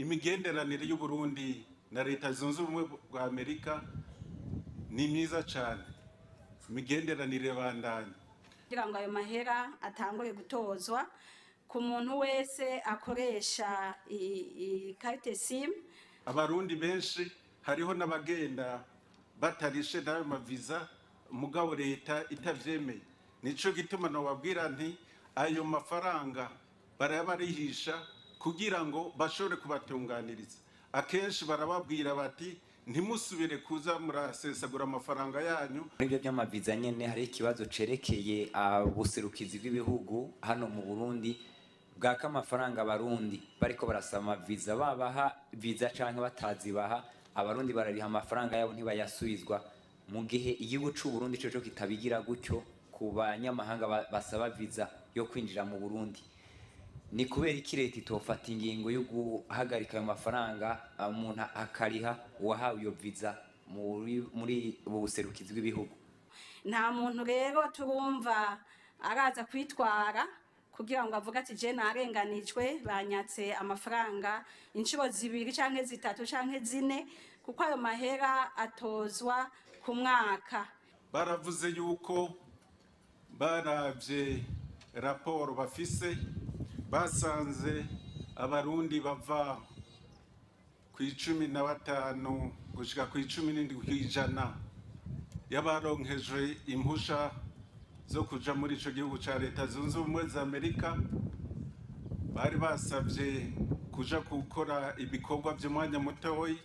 Imigenderanire y'Uburundi na Leta Zunze Ubumwe bwa Amerika ni myiza cyane, imigenderanire bandanye. Kugira ngo ayo mahera atangure gutozwa ku muntu wese akoresha ikarite SIM. Abarundi benshi hariho n'abagenda batarishe n'ayo maviza, mugabo leta itavyemeye. Nico gituma nobabwira nti ayo mafaranga barayabarihisha kugira ngo bashobore kubatunganiriza. Akenshi barababwira bati ntimusubire kuza murasesagura amafaranga yanyu. Muri ibyo by'amaviza nyene hari ikibazo cerekeye ubuserukizi bw'ibihugu hano mu Burundi bwaka amafaranga abarundi bariko barasaba amaviza, babaha viza canke batazibaha, abarundi barariha amafaranga yabo ntibayasubizwa, mu gihe igihugu c'u Burundi coco kitabigira gutyo ku banyamahanga basaba viza yo kwinjira mu Burundi. Ni kubera iki leta itofata ingingo yo guhagarika ayo mafaranga, umuntu akariha uwahawe iyo viza muri ubu buserukizi bw'ibihugu? Nta muntu rero turumva araza kwitwara kugira ngo avuge ati je narenganijwe, banyatse amafaranga inshuro zibiri canke zitatu canke zine, kuko ayo mahera atozwa ku mwaka. Baravuze yuko baravye raporo bafise, basanze abarundi bava ku 15 gushika ku 17% y'abaronkejwe impusha zo kuja muri ico gihugu ca Leta Zunze Ubumwe za Amerika bari basavye kuja gukora ibikorwa vy'umwanya mutoyi,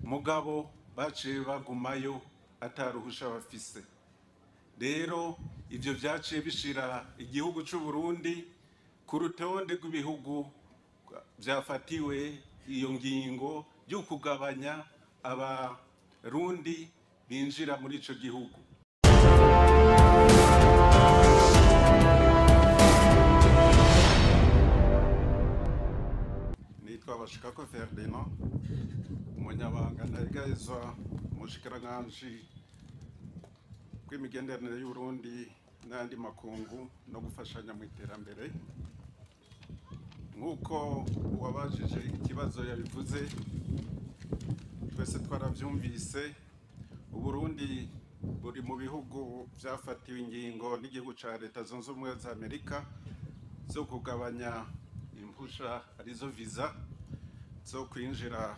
mugabo baciye bagumayo ataruhusha bafise. Rero ivyo vyaciye bishira igihugu c'u Burundi ku rutonde rw'ibihugu vyafatiwe iyo ngingo yo kugabanya abarundi binjira muri ico gihugu. Nitwa Bashikako Ferdinand, umunyabanga ntayegayezwa mu bushikiranganji bw'imigenderanire y'Uburundi n'andi makungu no gufashanya mu iterambere. Nk'uko uwabajije ikibazo yabivuze, twese twaravyumvise, Uburundi buri mu bihugu vyafatiwe ingingo n'igihugu ca Leta Zunze Ubumwe za Amerika zo kugabanya impusha arizo visa zo kwinjira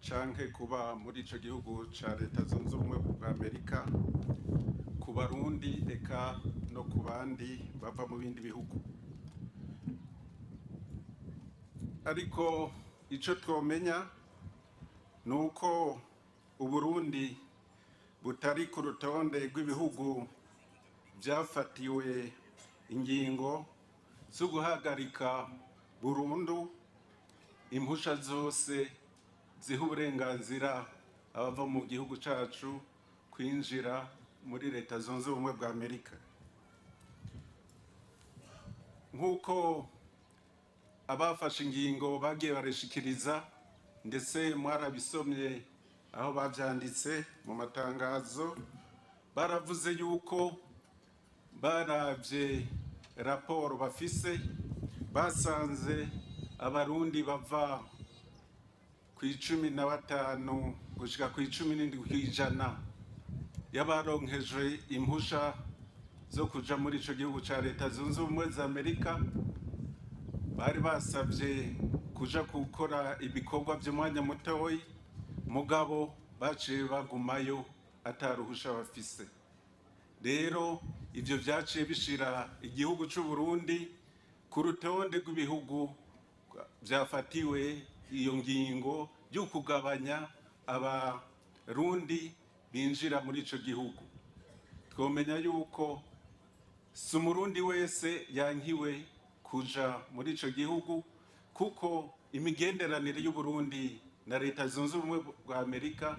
canke kuba muri ico gihugu ca Leta Zunze Ubumwe bwa Amerika ku barundi eka no ku bandi bava mu bindi bihugu. Ariko ico twomenya nuko Uburundi butari ku rutonde rw'ibihugu vyafatiwe ingingo zo guhagarika burundu impusha zose ziha uburenganzira abava mu gihugu cacu kwinjira muri Leta Zunze Ubumwe bwa Amerika. Nk'uko abafashe ingingo bagiye barishikiriza, ndetse mwarabisomye aho bavyanditse mu matangazo, baravuze yuko baravye raporo bafise, basanze abarundi bava ku 15 gushika ku 17% y'abaronkejwe impusha zo kuja muri ico gihugu ca Leta Zunze Ubumwe za Amerika bari basavye kuja gukora ibikorwa vy'umwanya mutoyi, mugabo baciye bagumayo ataruhusha bafise. Rero ivyo vyaciye bishira igihugu c'u Burundi ku rutonde rw'ibihugu vyafatiwe iyo ngingo yo kugabanya abarundi binjira muri ico gihugu. Twomenya yuko si umurundi wese yankiwe kuja muri ico gihugu, kuko imigenderanire y'Uburundi na Leta Zunze Ubumwe bwa Amerika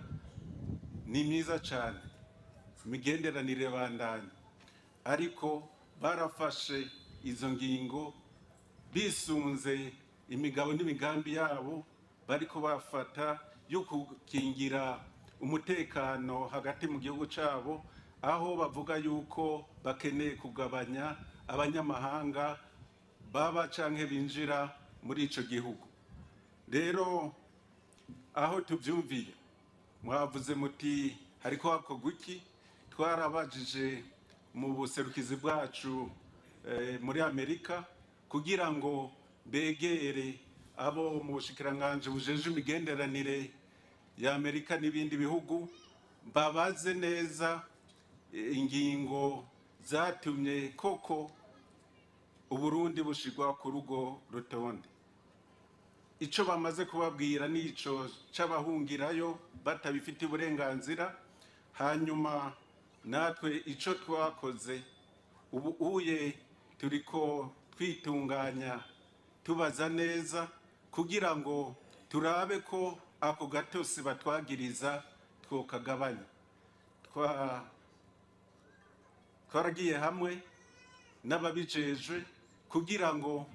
ni myiza cyane, imigenderanire bandanye. Ariko barafashe izo ngingo bisunze imigabo n'imigambi yabo bariko bafata yo gukingira umutekano hagati mu gihugu cabo, aho bavuga yuko bakeneye kugabanya abanyamahanga baba canke binjira muri ico gihugu. Rero aho tubyumviye, mwavuze muti hariko hakorwa iki? Twarabajije mu buserukizi bwacu muri Amerika kugira ngo begere abo mu bushikiranganji bujeje imigenderanire ya Amerika n'ibindi bihugu, babaze neza ingingo zatumye koko Uburundi bushirwa ku rugo rutonde. Ico bamaze kubabwira nico c'abahungirayo batabifitiye uburenganzira. Hanyuma natwe ico twakoze ubu uye, turiko twitunganya, tubaza neza kugira ngo turabe ko ako gatosi batwagiriza twokagabanya. Twaragiye hamwe n'ababijejwe kugira ngo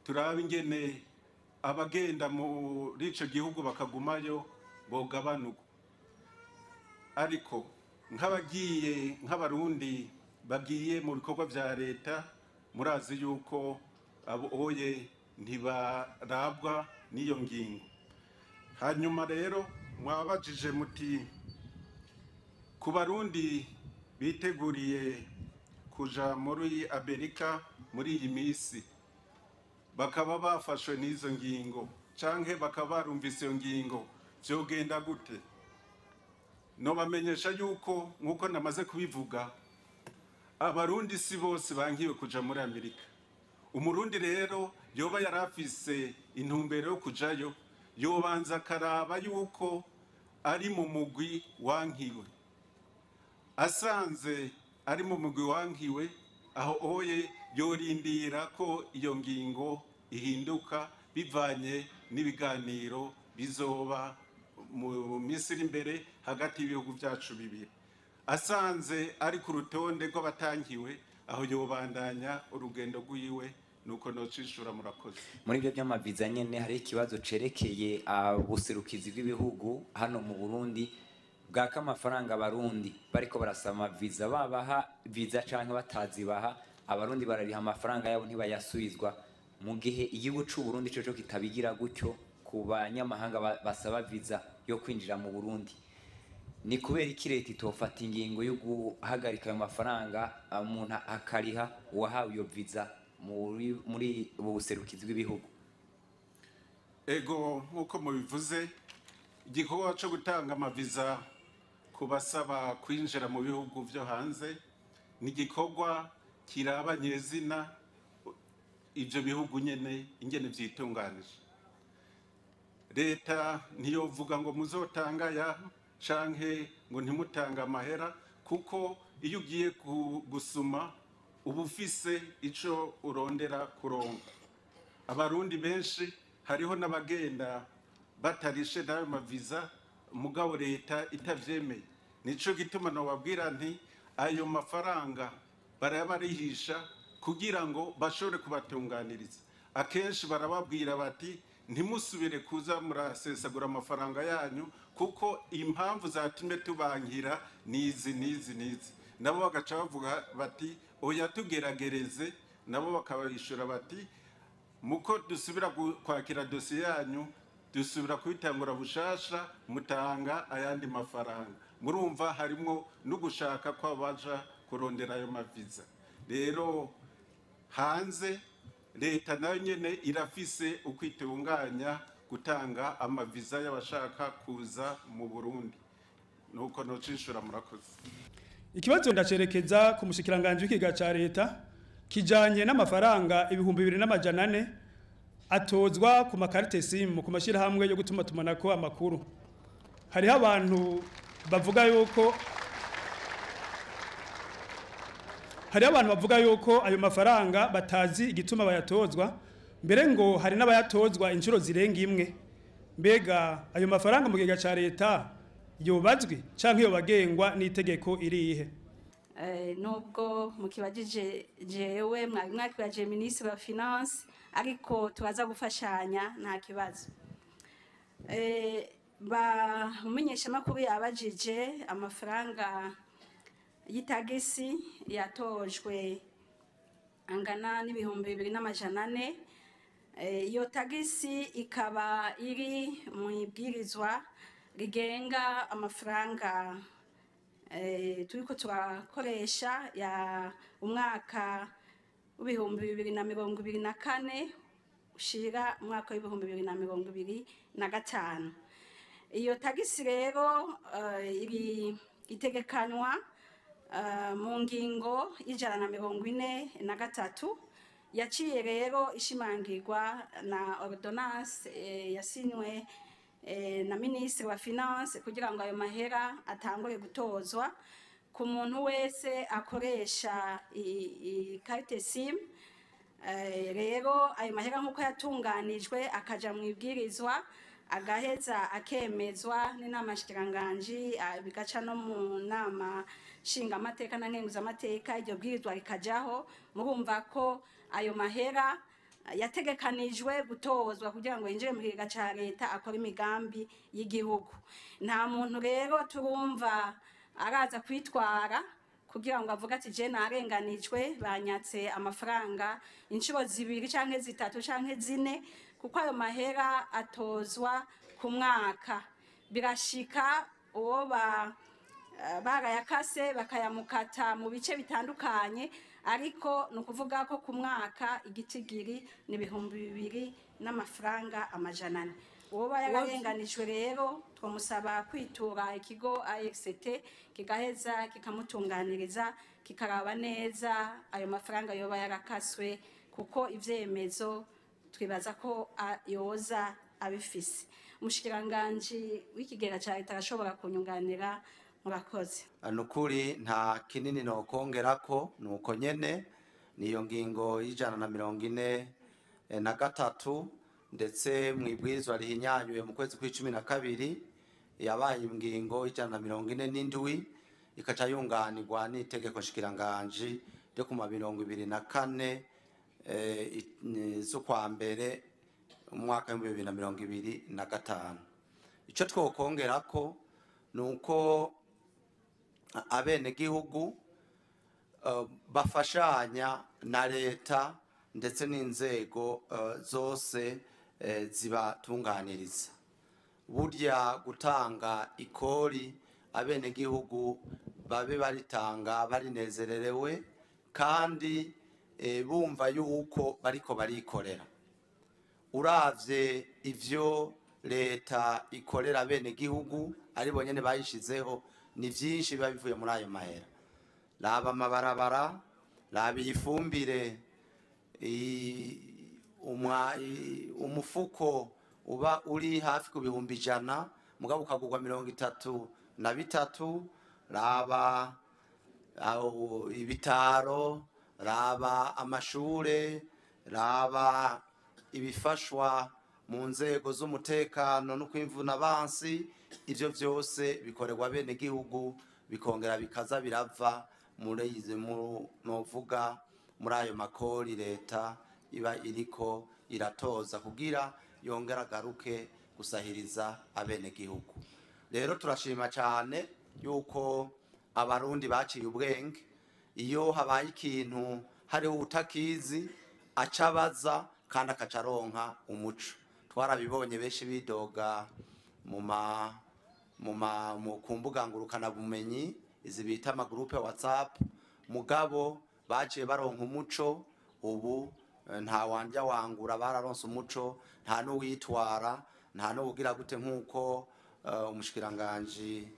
turabe ingene abagenda muri ico gihugu bakagumayo bogabanuka. Ariko nk'abagiye, nk'Abarundi bagiye mu bikorwa vya leta, murazi yuko abo oye ntibarabwa n'iyo ngingo. Hanyuma rero mwabajije muti ku Barundi biteguriye kuja muri Amerika muri iyi misi, bakaba bafashwe n'izo ngingo canke bakaba barumvise iyo ngingo, vyogenda gute? Nobamenyesha yuko, nk'uko namaze kubivuga, Abarundi si bose bankiwe kuja muri Amerika. Umurundi rero yoba yarafise intumbero yo kujayo, yobanza akaraba yuko ari mu mugwi wankiwe. Asanze ari mu mugwi wankiwe, aho oye yorindira ko iyo ngingo ihinduka bivanye n'ibiganiro bizoba mu minsi iri imbere hagati y'ibihugu byacu bibiri. Asanze ari ku rutonde rw'abatangiwe, aho yobandanya urugendo rwiwe. Nuko nocishura, murakoze. Muri ibyo by'amaviza nyene, hari ikibazo cerekeye ubuserukizi bw'ibihugu hano mu Burundi bwaka amafaranga Abarundi bariko barasaba amaviza, babaha viza canke batazibaha. Abarundi barariha amafaranga yabo ntibayasubizwa, mu gihe igihugu c'u Burundi coco kitabigira gutyo ku banyamahanga basaba viza yo kwinjira mu Burundi. Ni kubera iki leta itofata ingingo yo guhagarika ayo mafaranga, umuntu akariha uwahawe iyo viza muri ubu buserukizi bw'ibihugu? Ego, nk'uko mubivuze, igikorwa cyo gutanga amaviza ku basaba kwinjira mu bihugu byo hanze ni igikorwa kiraba nyezina ibyo bihugu nyene ingene vyitunganije. Leta ntiyovuga ngo muzotanga ya canke ngo ntimutange amahera, kuko iyo ugiye gusuma uba ufise ico urondera kuronka. Abarundi benshi, hariho n'abagenda batarishe n'ayo maviza, mugabo leta itavyemeye. Nico gituma nobabwira nti ayo mafaranga barayabarihisha kugira ngo bashobore kubatunganiriza. Akenshi barababwira bati ntimusubire kuza murasesagura amafaranga yanyu, kuko impamvu zatumye tubankira nizi, nizi, nizi. Nabo bagaca bavuga bati oya, tugeragereze. Nabo bakabishura bati muko dusubira kwakira dosiye yanyu, dusubira kubitangura bushasha, mutanga ayandi mafaranga. Murumva harimwo no gushaka kw'abaja kurondera ayo maviza. Rero hanze leta nayo nyene irafise uko itunganya gutanga amaviza y'abashaka kuza mu Burundi. Nuko nocishura, murakoze. Ikibazo ndacerekeza ku mushikiranganje w'ikiga ca leta, kijanye n'amafaranga 2400 atozwa ku makarite SIM ku mashirahamwe yo gutuma tumanako amakuru. Hariho abantu bavuga yuko ayo mafaranga batazi igituma bayatozwa, mbere ngo hari n'abayatozwa inshuro zirenga imwe. Mbega ayo mafaranga mu kigega ca leta yobazwi canke yobagengwa n'itegeko irihe? Nubwo mukibajije jewe, mwari mwakibajije minisitiri wa finance, ariko turaza gufashanya, nta kibazo. Ba umumenyeshamakuru yabajije amafaranga y'itagisi yatojwe angana n'2400. Iyo tagisi ikaba iri mu ibwirizwa rigenga amafaranga turiko turakoresha ya umwaka w'2024 ushira umwaka w'2025. Iyo tagisi rero iri itegekanywa mu ngingo y'143, yaciye rero ishimangirwa na ordonnance yasinywe na ministre wa finance kugira ngo ayo mahera atangure gutozwa ku muntu wese akoresha ikarite SIM. Rero ayo mahera nk'uko yatunganijwe akaja mu ibwirizwa, agaheza akemezwa n'inama nshikiranganji, bigaca no mu nama nshingamateka na nkenguzamateka, iryo bwirizwa rikajaho. Murumva ko ayo mahera yategekanijwe gutozwa kugira ngo yinjire mu kigega ca leta akore imigambi y'igihugu. Nta muntu rero turumva araza kwitwara kugira ngo avuge ati je narenganijwe, banyatse amafaranga inshuro zibiri canke zitatu canke zine, kuko ayo mahera atozwa ku mwaka. Birashika uwo barayakase bakayamukata mu bice bitandukanye, ariko ni ukuvuga ko ku mwaka igitigiri ni 2400. Uwo yararenganijwe rero twamusaba kwitura ikigo AXT, kigaheza kikamutunganiriza, kikaraba neza ayo mafaranga yoba yarakaswe, kuko ivyemezo twibaza ko yoza abifise. Umushikiranganji w'ikigega ca leta arashobora kunyunganira. Murakoze. Nukuri nta kinini nokongerako, nuko nyene niyo ngingo y'143, ndetse mu ibwirizwa rihinyanyuye mu kwezi kw'icumi na kabiri yabaye ingingo y'147, ikaca yunganirwa n'itegeko nshikiranganji ryo ku ma 24 z'ukwa mbere umwaka w'2025. Ico twokongerako nuko abenegihugu bafashanya na leta ndetse n'inzego zose zibatunganiriza. Burya gutanga ikori, abenegihugu babe baritanga barinezererewe kandi bumva yuko bariko barikorera. Uravye ivyo leta ikorera abenegihugu ari bonyene bayishizeho, ni vyinshi biba bivuye muri ayo mahera. Raba amabarabara, raba ifumbire, umufuko uba uri hafi ku 100,000 mugabo ukagurwa 33, raba ibitaro, raba amashure, raba ibifashwa mu nzego z'umutekano no kwimvuna abansi. Ivyo vyose bikorerwa bene gihugu, bikongera bikaza birava muri izi novuga muri ayo makori leta iba iriko iratoza kugira yongera agaruke gusahiriza abene gihugu. Rero turashima cyane yuko abarundi baciye ubwenge, iyo habaye ikintu hariho utakizi acabaza kandi akacaronka umuco. Twarabibonye benshi bidoga mu ku mbuga ngurukanabumenyi izi bita amagroupe WhatsApp, mugabo baciye baronka umuco. Ubu nta wandya wangura, bararonse umuco, nta n'uwitwara, nta n'uwugira gute, nk'uko umushikiranganji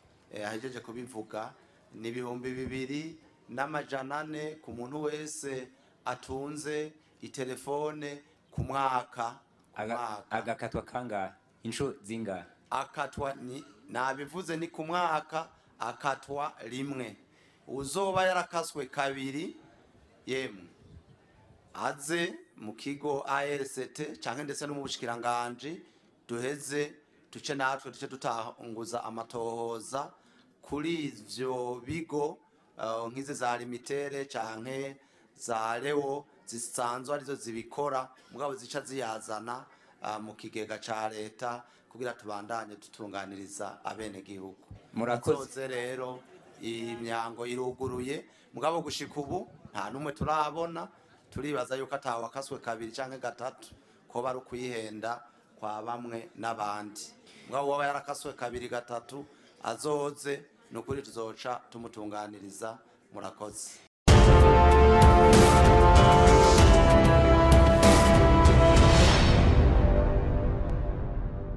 ahejeje kubivuga. Ni 2400 ku muntu wese atunze itelefone ku mwaka. Agakatwa kangahe? Inshuro zingahe? Akatwa ni nabivuze, ni ku mwaka akatwa rimwe. Uzoba yarakaswe kabiri, yemwe aze mu kigo ARCT canke ndetse no mu bushikiranganji, duheze duce natwe duce dutanguza amatohoza kuri ivyo bigo nk'izi za limitere canke za leo zisanzwe arizo zibikora, mugabo zica ziyazana mu kigega ca leta kugira tubandanye dutunganiriza abenegihugu. Murakoze. Rero imyango iruguruye, mugabo gushika ubu nta numwe turabona. Turibaza yuko atawakaswe kabiri canke gatatu ko Ko bari ukwihenda kwa bamwe n'abandi. Mugabo uwoba yarakaswe kabiri, gatatu, azoze, ni ukuri tuzoca tumutunganiriza. Murakoze.